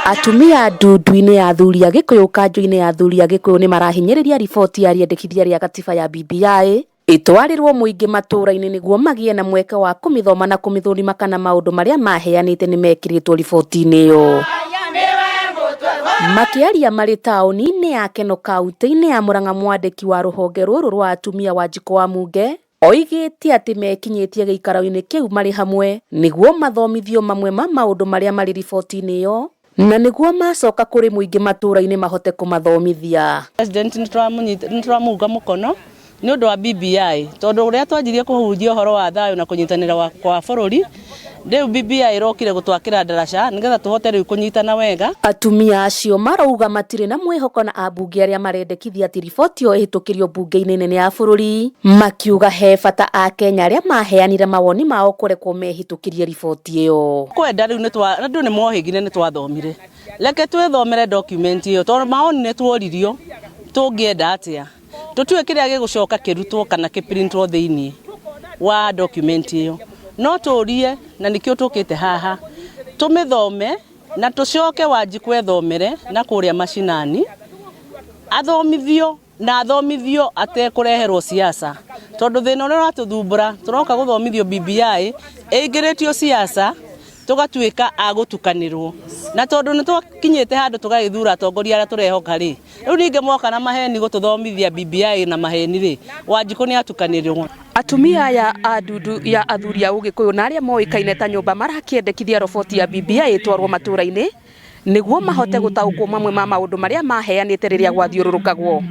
Atumia ndundu-inĩ ya athuri a Gĩkũyũ kanjũ-inĩ ya athuri a Gĩkũyũ nĩmarahinyĩrĩria riboti ya rĩendekithia rĩa gatiba ya BBI ĩtwarĩrwo mũingĩ matũra-inĩ nĩguo magĩe na mweke wa kũmĩthoma na kũmĩthũrima kana maũndũ marĩa maheanĩte nĩmekĩrĩtwo riboti-inĩ ĩyo. Makĩaria marĩ taũni-inĩ ya Keno kaunti-inĩ ya Murang'a mwandĩki wa rũhonge rũrũ rwa atumia Wanjikũ wa Munge oigĩte atĩ mekinyĩtie gĩikaro-inĩ kĩu marĩ hamwe nĩguo mathomithio mamwe ma maũndũ marĩa marĩ riboti-inĩ ĩyo na nĩguo macoka kũrĩ mũingĩ matũra-inĩ mahote kũmathomithia. President nĩ tũramũunga mũkono nĩ ũndũ wa BBI tondũ ũrĩa twanjirie kũhunjia ũhoro wa thayũ na kũnyitanĩra kwa bũrũri rĩu BBI ĩrokire gũtwakĩra ndaraca nĩgetha tũhote rĩu kũnyitana wega. Atumia acio marauga matirĩ na mwĩhoko na ambunge arĩa marendekithia atĩ riboti ĩyo ĩhĩtũkĩrio mbunge-inĩ nene ya bũrũri makiuga he bata akenya arĩa maheanire mawoni mao kũrekwo mehĩtũkĩrie riboti ĩyo. Kwenda rĩu andũ nĩ mohĩgire nĩ twathomire, reke twĩthomere document ĩyo tondũ maoni nĩ tuoririo tũngĩenda atĩa tũtiũĩ kĩrĩa gĩgũcoka kĩrutwo kana kĩprintwo thĩinĩ wa document ĩyo no tũrie na nĩkĩo tũkĩte haha tũmĩthome na tũcoke Wanjikũ ethomere na kũrĩa macinani athomithio na athomithio atekũreherwo siasa tondũ thĩna ũrĩa ũratũthumbũra tũroka gũthomithio BBI ĩingĩrĩtio siasa tũgatuĩka a gũtukanĩrwo na tondũ nĩ twakinyĩte handũ tũgagĩthura atongoria arĩa tũrehoka rĩ rĩu ningĩ moka na maheni gũtũthomithia BBI na maheni rĩ Wanjikũ nĩ atukanĩrwo. Atumia aya a ndundu ya athuri a Ũgĩkũyũ na arĩa moĩkaine ta nyũmba marakĩendekithia roboti ya BBI ĩtwarwo matũra-inĩ nĩguo mahote gũtaũkwo mamwe ma maũndũ marĩa maheanĩte rĩrĩa gwathiũrũrũkagwo.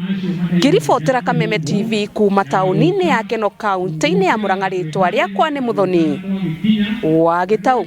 Ngĩribotera Kameme TV kuma taũni-inĩ ya Keno kaunti-inĩ ya Murang'a rĩtwa rĩakwa nĩ Muthoni wa Gĩtaũ.